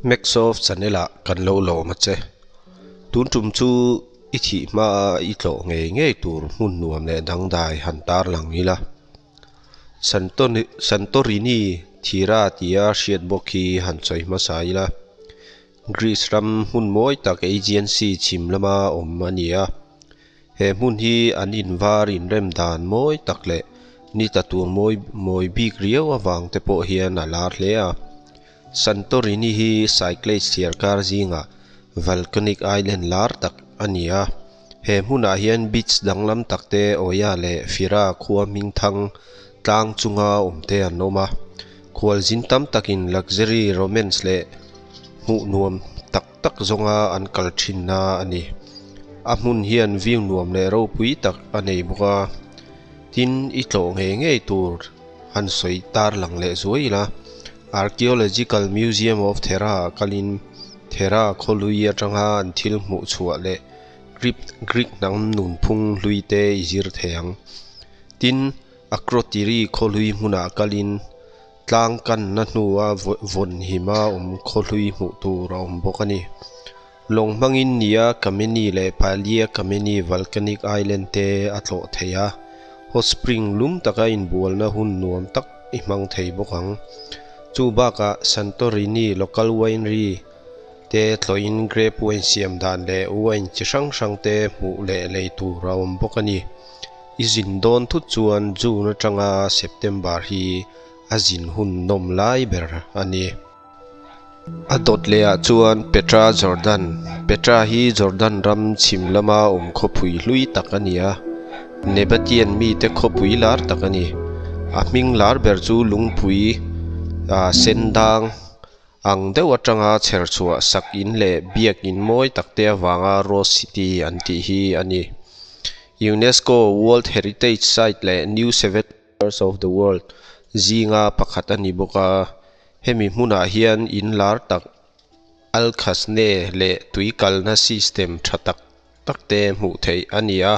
Maxoft channel ah kan lo lawm a che. Tun tum chu i thih hma a i tlawh ngei ngei tur hmun nuam leh dangdai han tarlang ila. Santorini Thira tia hriat bawk hi han sawi hmasa ila. Greece ram hmun mawi tak Aegean Sea chhim lama awm a ni a. He hmun hi an invar inrem dan mawi tak leh ni tla tur mawi mawi bik riau avang te pawh hian a lar hle a. Santorini hi Cyclades thliarkar zingah volcanic island lar tak a ni a. He hmunah hian beach danglam tak te Oia leh Fira khua hming thang tlang chunga awm te an awm a. Khualzin tam takin luxury romance leh hmuh nuam tak tak zawnga an kal thinna a ni. A hmun hian view nuam leh ropui tak a nei bawk a, tin i tlawh ngei ngei tur han sawi tar lang leh zuai ila. Archaeological Museum of Thera ah kalin Thera khawhlui atanga an thil hmuh chhuah leh Greek hnam nunphung hlui te i zir thei ang. Tin, Akrotiri khawhlui hmunah kalin Tlang kanna hnua vawn hima awm khawhlui hmuh tur a awm bawk a ni. Lawng hmangin nia Kameni leh Palia Kameni Volcanic Island te a tlawh thei a, hot spring lum taka inbualna hun nuam tak i hmang thei bawk ang. Chu bakah Santorini local winery te tlawhin grape wine siam dan leh wine chi hrang hrang te hmuh leh lei tur a awm bawk a ni. I zin dawn thut chuan June atanga September hi a zin hun nawm lai ber a ni. A dawt leh ah chuan Petra Jordan, Petra hi Jordan ram chhim lama awm khawpui hlui tak a ni a, Nebatian mite khawpui lar tak a ni. A hming lar ber chu lungpui ah sendang ang deuh atanga chher chhuah sak in leh biak in mawi tak te avanga Rose City an tih hi a ni. UNESCO World Heritage Site leh New Seven Wonders of the World zinga pakhat a ni bawk a, hemi hmunah hian in lar tak Al Khazneh leh tui kalna system tha tak tak te hmuh theih a ni a,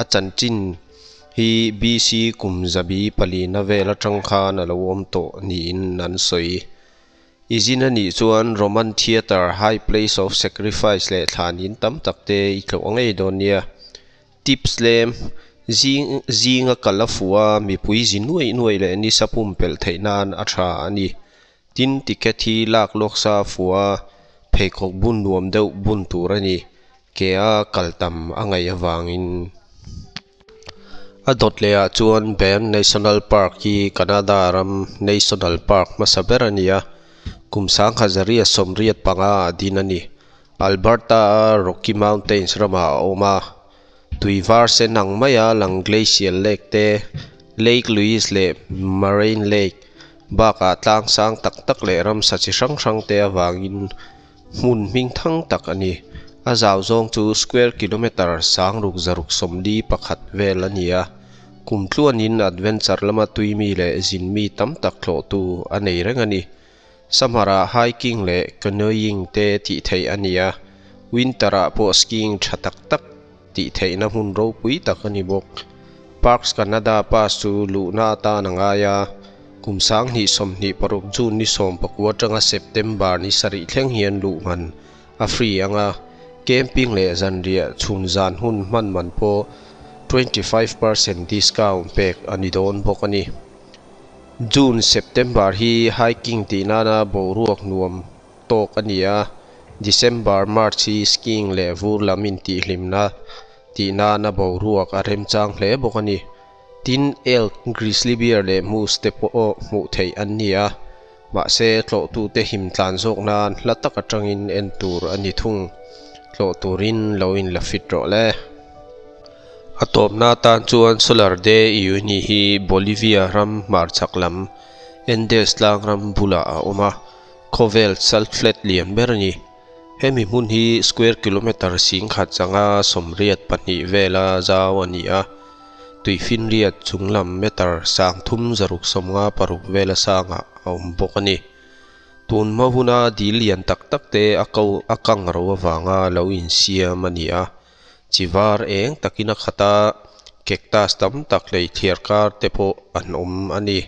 a chanchin hi BC kum zabi palina vel atang khan a lo awm tawh niin an sawi. I zin a nih chuan Roman Theatre, High Place of Sacrifice leh thlan in tam tak te i tlawh ngei dawn nia. Tips lem, Zing zinga kal a fuh a, mipui zi nuaih nuaih leh nisa pumpelh theih nan a tha a ni. Tin, ticket hi lak lawk sa a fuh a, pheikhawk bun nuam deuh bun tur a ni. Ke a kal tam a ngaih avangin. A dawt leh ah chuan Banff National Park hi Canada ram National Park hmasa ber a ni a, kum sangha zaria 85 ah din a ni. Alberta a Rocky Mountains ramah a awm a, tui var sen ang maia lang Glacial Lake te, Lake Louise leh Moraine Lake bakah tlang sang tak tak leh ramsa chi hrang hrang te avangin Hmun hming thang tak a ni. A zau zawng chu square kilometre sang ruk zaruk 41 vel a ni a. Kum tluanin adventure lama tui mi leh zin mi tam tak tlawhtu a nei reng a ni. Summer-ah hiking leh canoeing te tih theih a ni a, winter-ah pawh skiing tha tak tak tih theihna hmun ropui tak a ni bawk. Parks Canada Pass chu luhna atan a ngai a, kum 2026 June ni 19 atanga September ni sarih thleng hian luh man a free ang a, camping leh zanriah chhun zan hun hman man pawh 25% discount pek a ni dawn bawk a ni. June, September hi hiking tih nana boruak nuam tawk a ni a, December, March hi skiing leh vur lam intihhlimna tih nana boruak a remchang hle bawk a ni. Tin, elk, grizzly bear leh moose te pawh hmuh theih an ni a, mahse tlawhtute him tlan zawk nan hla tak atangin en tur a ni thung. Tlawh turin lo inla fit rawh le. A tawpna atan chuan Solar de Uyuni hi Bolivia ram hmarchhak lam Andes tlang ram bulah a awm a, khawvel salt flat lian ber a ni. Hemi hmun hi square kilometre 1182 vela zau a ni a, tuifinriat chunglam meter 3656 vela sangah a awm bawk a ni. Tun hma huna dil lian tak tak te a ko a kang ro avanga lo insiam a ni a, chi var eng takin a khat a, cactus tam tak lei thliar kar te pawh an awm a ni.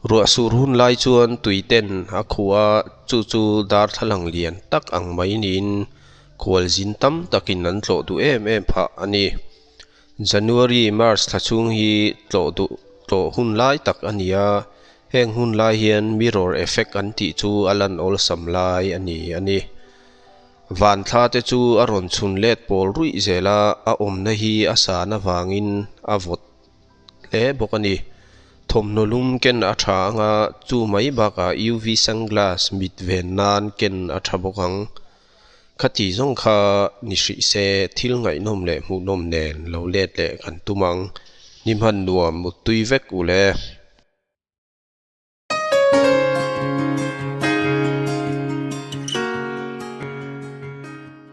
Ruah sur hun lai chuan tui ten a khuh a, chu chu darthlalang lian tak ang mai niin khualzin tam takin an tlawh duh em em phah a ni. January, March thla chhung hi tlawh duh tlawh hun lai tak a ni a, heng hun lai hian mirror effect an tih chu a lan awlsam lai a ni a ni. Van thla te chu a rawn chhun let pawl ruih zel a, a awmna hi a san avangin a vawt hle bawk a ni. Thawmhnaw lum ken a tha anga chu mai bakah UV sunglass mit ven nan ken a tha bawk ang. Khati zawng kha ni hrih se thil ngaihnawm leh hmuhnawm nen lo let leh kan tum ang. Ni hman nuam muttui vek u le.